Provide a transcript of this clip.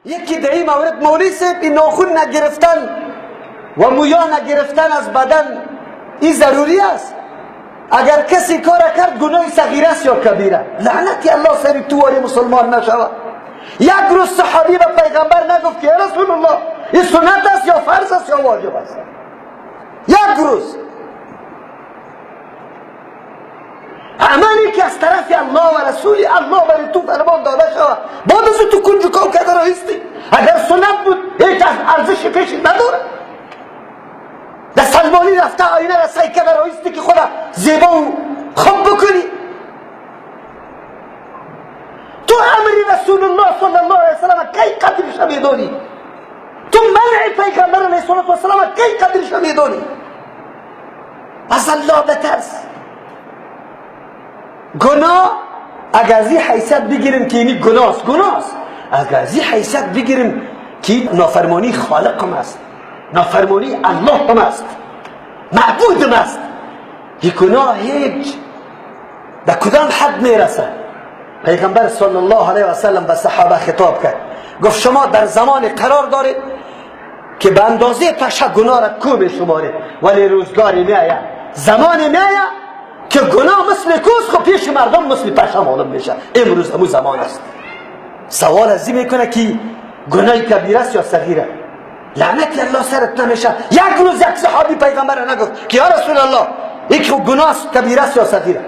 یکی در این مورد مولوی صاحب، این ناخون نگرفتن و مویا نگرفتن از بدن این ضروری است. اگر کسی کار کرد گناه صغیره است یا کبیره؟ لعنتی الله سر تو واری مسلمان نشود. یک روز صحابی به پیغمبر نگفت که یا رسول الله، این سنت است یا فرض است یا واجب است؟ یک روز عملی که از طرف الله و رسول الله برای تو فرمان داده شود، بعد از تو کنجکاو کرده رایستی. اگر سنت بود هیچ ارزش پیش نداره. در سلمانی رفته آینه را سعی کرده رایستی که خدا زیبا و خوب بکنی. تو امر رسول الله صلی الله علیه وسلم کی قدرش میدانی؟ تو منع پیغمبر علیه الصلاة والسلام کی قدرش میدانی؟ از الله بترس. گناه اگر از این حیثیت بگیریم که اینی گناه است، گناه است. اگر از این حیثیت بگیریم که نافرمانی خالقم است، نافرمانی الله هم است، معبودم است، این گناه هیچ در کدام حد میرسه؟ پیغمبر صلی الله علیه و سلم به صحابه خطاب کرد، گفت شما در زمان قرار دارید که به اندازه پشه گناه را کو میشمارید، ولی روزگاری میآید، زمانی میآید که گناه مثل کوس خب پیش مردم مثل پشه معلوم میشه. امروز همون زمان است. سوال از این میکنه که گناه کبیره است یا صغیره؟ لعنت الله سرت نمیشه. یک روز یک صحابی پیغمبر نگفت که یا رسول الله، یک گناه کبیره است یا صغیره؟